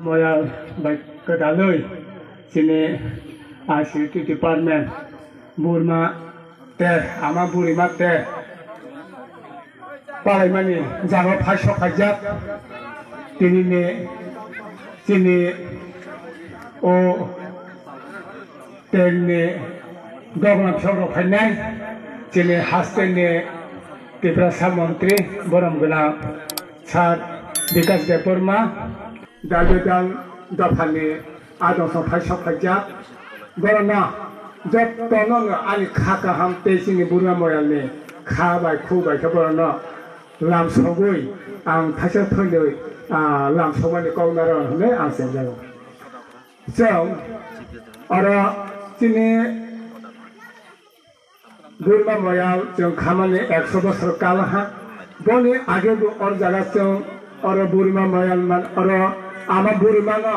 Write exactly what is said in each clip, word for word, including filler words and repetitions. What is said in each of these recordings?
Moyal bai kwdalwi chini I C T department Burma ter ama burima ter palaimani jaga phai sok khaijak. Tinini chini o terni doglam sok rok phainai chini hasteni Tiprasa montri borom gwnang sir Bikash Debbarma. Dal bedal dophani adong song phai sok phaijak. Borokno jotono no ani kha kaham tei chini Burma moyalni kha bai khu bai khe borokno lam sogwi ang thaisa thwinwi, ah, lam sogmani kok narwk hinwi ang chengjago. Chwng oro chini Burma moyal chwng khamani ekso bosor kal ha. Boni age bo or jaga chwng oro Burma moyal man oro ama Burma no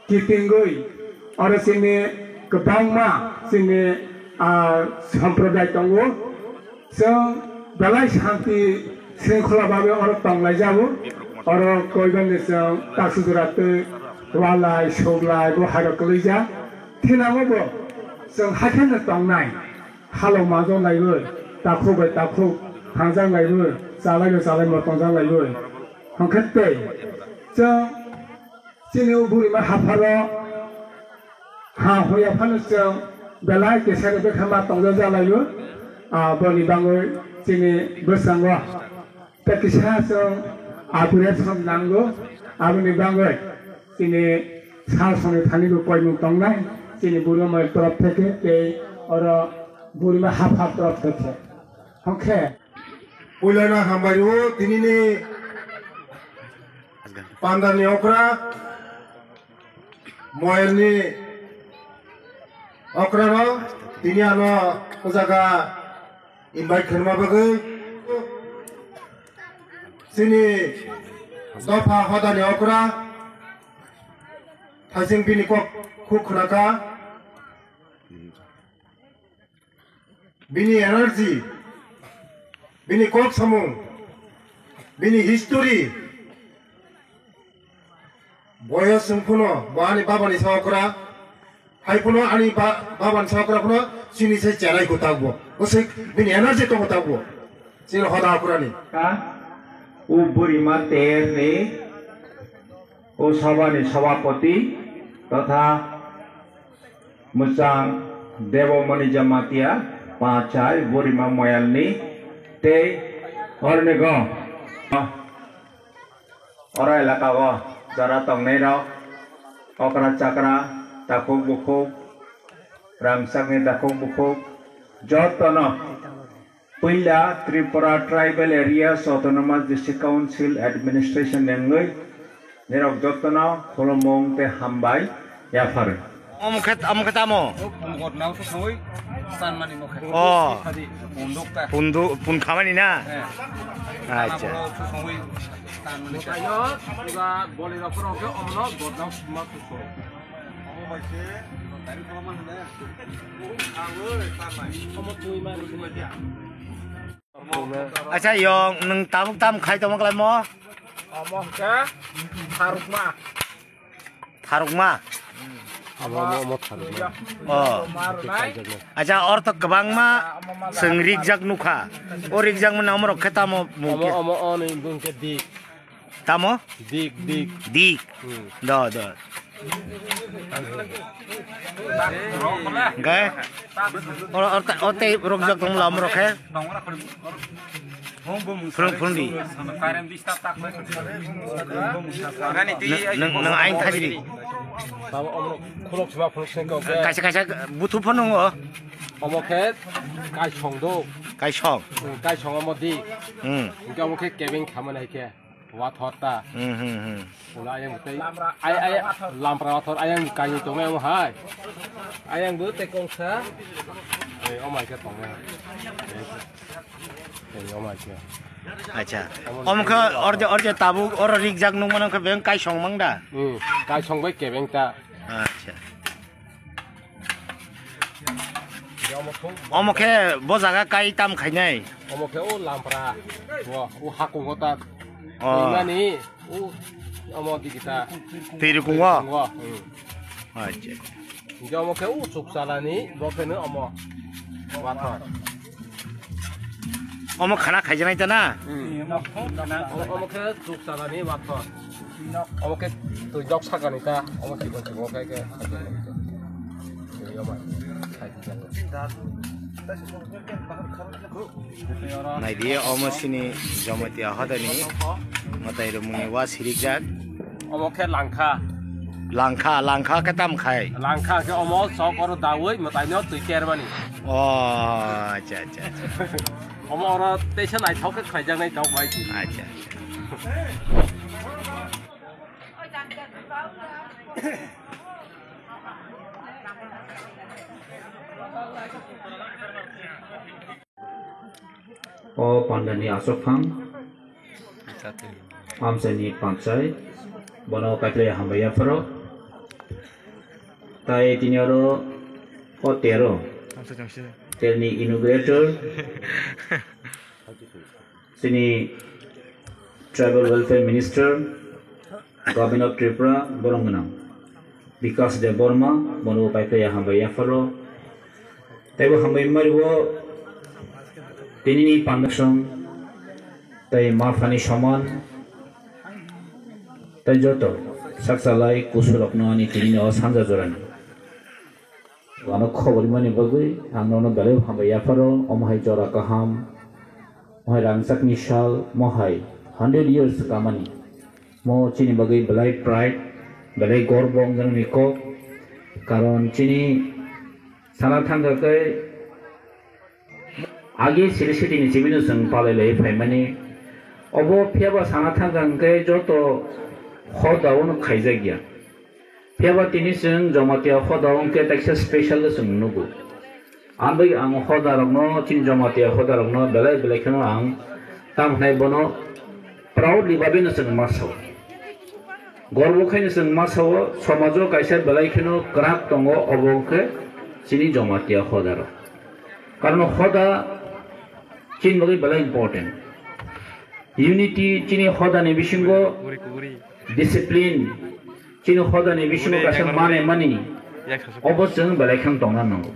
kitingwi oro chini kwbangma chini, ah, sampradai tongo. Chwng belai shanti shringkhola babe oro tonglai jago. Oro koiban ni chwng taksujura twi walai suglai bo hairo kwlwijak. Thinango bo chwng haikhe no tongnai. Halok majok laiwi, takhuk bai takhuk thangjak laiwi, chalai bai chalai bo tongjak laiwi. Hwnkhe tei chwng chini o burima hapharo ha hoya phano chwng belai kesa ni bwkha ma tongjak jalaio. Ah, boni bangwi chini bwskango tei kisa chwng upgrade nango. Aboni bangwi chini sal songni thani bo koimung tongnai chini burima mai torop theke tei oro burima hapha torop theke. Hwnkhe puilano hambai rwo tinini pandani okra moyalni okrano tini ano o jaga invite khaima bagwi chini dopha hodani okra thaising bini kok khuk khwnaka. Bini energy, bini kok samung, bini history, boyos wng phano bo ani babani sa okra, hai phano ani ba-, babani sa okra phano chini se cherai ko takbo. O se bini energy tongo takbo. Chini hoda okrani. Ka, o burima ter ni o sabha ni sabhapati totha Mwchang Debomoni Jamatia, Pachai, Burima Moyalni, tei Hornigo. Oro elaka o jora tongnai rok, okra chakra, takhuk bukhuk, rangchakni takhuk bukhuk, jotono Puila Tripura Tribal Areas Autonomous District Council Administration ni wngwi nirok jotono khulumung tei hambai yaphar. Omo khe, omo khe tamo? Punduk nang susungwi tanmani mo khe. Oh. Punduk ta. Pundu, pun khamani na? Eh. Acha. Tanmani mo susungwi tanmani khe. Puga boli rok phoro khe omono godnang suma susung. Acha, yong, nwng tabuk tam khai tongma kalaimo? Omo hwnkhe tharukma. Tharukma? Omo, omo, omo tharukma. Oh. Omo rwnai. Acha, or to kwbangma omo ma chwng rikjak nukha. O rikjakmani omo rok khe tamo mung khe? Omo, omo, o ni bung khe dik. Tamo? Dik, dik. Dik. Hmm. Do, do. Hwnkhe? Oro, oro, oro tei rokjak tong lam rok khe? Phwrwng, phwrwng di. Nwng, nwng, nwng aing thajri. Tamo omo khulok sima khulok sengkha, oke. Kaisa, kaisa buthu phano wngo. Omo khe kaisong do. Kaisong? Hmm, kaisong omo di. Hmm. Hwnkhe omo khe kebeng khamani hai khe. Wathor ta. Hmm, hmm, hmm. Ula ayang bwtwi. Ay, ay, lampra wathor ayang kainwi tongo ayang hai. Ayang bo tei kongsa. Ei, o mai khe tongo. Ei, o mai khe. Acha. Omo khe orje, orje tabuk oro rikjak nukmano khe beng kaisong mang da? Hmm, kaisong bai kebeng ta. Acha. Omo khe bo jaga kai tam khainai? Omo khe o lampra. Bo, o hakungo ta. Oh. Twi mani, o Omo di kita. Twi rukung o? Ngo, hmm. Acha. Hingke omo khe o chuk chalani, bo khe no omo wathor. Omo khana khaijaknai ta na? Hmm. Omo, omo khe chuk chalani wathor. Omo khe twi dok sakani ta, omo chikon chikon khe khe. Naidi, omo sini Jamatia hodani mwtai rwmungni wa sirijak. Omo khe langkha. Langkha, langkha khe tam khai? Langkha khe omo sok oro dawi mwtaino twi kermani. O, acha, acha, acha. Omo oro teisa naithok khe khaijaknai tok bai. Acha. O pandani aswk phang, amchaini panchai, bono kaitlai hambai yapharo. Tai tini oro o tero, terni inaugurator, chini Tribal Welfare Minister, Government of Tripura, borom gwnang Bikash Debbarma, bono bo paiphai hambai yapharo. Taibo hambai maribo tinini pandaksong, tai ma phani soman, tai joto sakchalai kusurokno ani tinini o sanja jorani. Ano khobor mani bagwi ang nono belai hambai yapharo, omo hai jora kaham, mohai rangchakni sal, mohai hundred years kamani. Mo chini bagwi belai pride, belai gorbo wngjaknai kok. Karon chini sana thangkha khe agi siri sitini chibino chwng palai lai phaimani. Obo phiyaba sana thangkha hwnkhe joto hoda ono khaijakya. Phiyaba tini chwng Jamatia hoda wngkhe teksa special chwng nugo. Ambai ang hoda rokno, chini Jamatia hoda rokno belai belai kheno ang tam hwnai bono proudly babino chwng ma sao. Gorbo khaino chwng ma sao, somajo kaisa belai kheno kwrak tongo, obo wngkhe chini Jamatia hoda rok. Karon hoda chini bagwi belai important. Unity chini hoda ni bisingo, discipline chini hoda ni bisingo kaisa mane mani, obo chwng belai kheno tongna nango.